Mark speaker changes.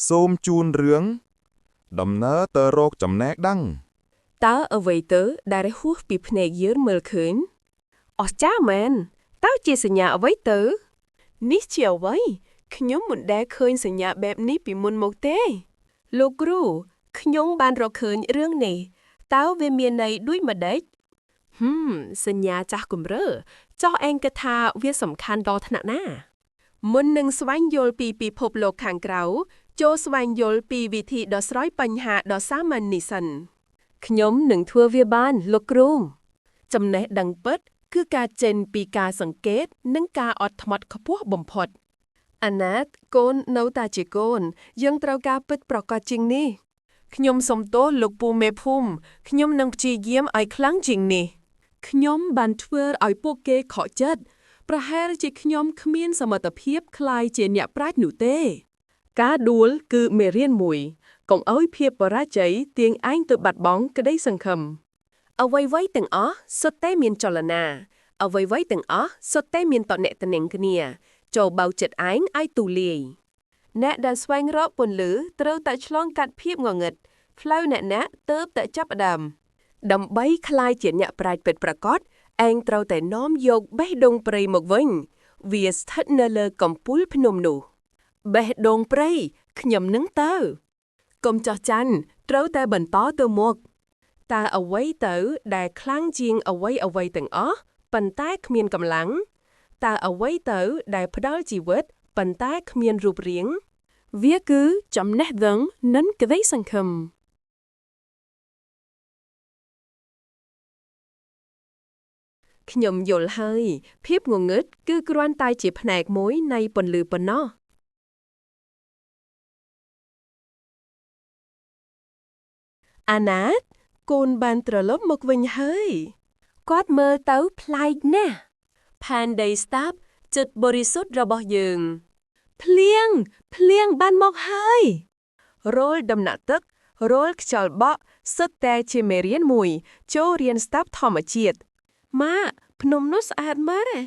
Speaker 1: សូមជូនរឿង ដំណើរទៅរកចំណេះដឹង
Speaker 2: តើអ្វីទៅដែលហួសពីភ្នែកយើងមើលឃើញអស្ចារ្យមែនតើជាសញ្ញាអ្វីទៅ នេះជាអ្វីខ្ញុំមិនដែលឃើញសញ្ញាបែបនេះពីមុនមកទេ លោកគ្រូខ្ញុំបានរកឃើញរឿងនេះតើវាមានន័យដូចម្ដេចហឹមសញ្ញាចាស់គំរើចោះឯងគិតថាវាសំខាន់ដល់ថ្នាក់ណា មុននឹងស្វែងយល់ពីពិភពលោកខាងក្រៅចូលស្វែងយល់ពីវិធីដោះស្រាយបញ្ហាដ៏សាមញ្ញនេះសិន ខ្ញុំនឹងធ្វើវាបានលោកគ្រូចំណេះដឹងពិត គឺការចេញពីការសង្កេត និងការអត់ធ្មត់ខ្ពស់បំផុតអាណាតកូននៅតែជាកូន យើងត្រូវការពិតប្រកបជាងនេះខ្ញុំសុំទោសលោកពូមេភូមិខ្ញុំនឹងព្យាយាមឲ្យខ្លាំងជាងនេះ
Speaker 3: ខ្ញុំបានធ្វើឲ្យពួកគេខកចិត្តប្រហែលជាខ្ញុំគ្មានសមត្ថភាពក្លាយជាអ្នកប្រាជ្ញនោះទេ
Speaker 2: ការដួលគឺមេរៀនមួយកុំឲ្យភាពបរាជ័យទាញឯងទៅបាត់បង់ក្តីសង្ឃឹមអ្វីៗទាំងអស់សុទ្ធតែមានចលនាអ្វីៗទាំងអស់សុទ្ធតែមានតអ្នកតនឹងគ្នាចូលបៅចិត្តឯងឲ្យទូលាយអ្នកដែលស្វែងរកពន្លឺត្រូវតែឆ្លងកាត់ភាពងងឹតផ្លូវអ្នកណាទៅតែចាប់ផ្ដើមដើម្បីក្លាយជាអ្នកប្រាជ្ញពិតប្រាកដឯងត្រូវតែនាំយកបេះដូងព្រៃមកវិញ វាស្ថិតនៅលើកំពូលភ្នំនោះ បេះដូងព្រៃខ្ញុំនឹងទៅកុំចោះចាន់ត្រូវតែបន្តទៅមុខតើអ្វីទៅដែលខ្លាំងជាងអ្វីអ្វីទាំងអស់ប៉ុន្តែគ្មានកម្លាំងតើអ្វីទៅដែលផ្ដល់ជីវិតប៉ុន្តែគ្មានរូបរាង
Speaker 3: វាគឺចំណេះដឹងនិងក្តីសង្ឃឹម
Speaker 2: ខ្ញុំយល់ហើយភាពងងឹតគឺគ្រាន់តែជាផ្នែកមួយនៃពន្លឺប៉ុណ្ណោះអាណាតកូនបានត្រឡប់មកវិញហើយគាត់មើលទៅប្លែកណាស់ផែនដីស្តាប់ចិត្តបរិសុទ្ធរបស់យើង
Speaker 3: ភ្លៀងភ្លៀងបានមកហើយ
Speaker 2: រលដំណាក់ទឹករលខ្យល់បក់សុទ្ធតែជាមេរៀនមួយ ចូលរៀនស្ដាប់ធម្មជាតិម៉ាក់ភ្នំនោះស្អាតម៉ាស់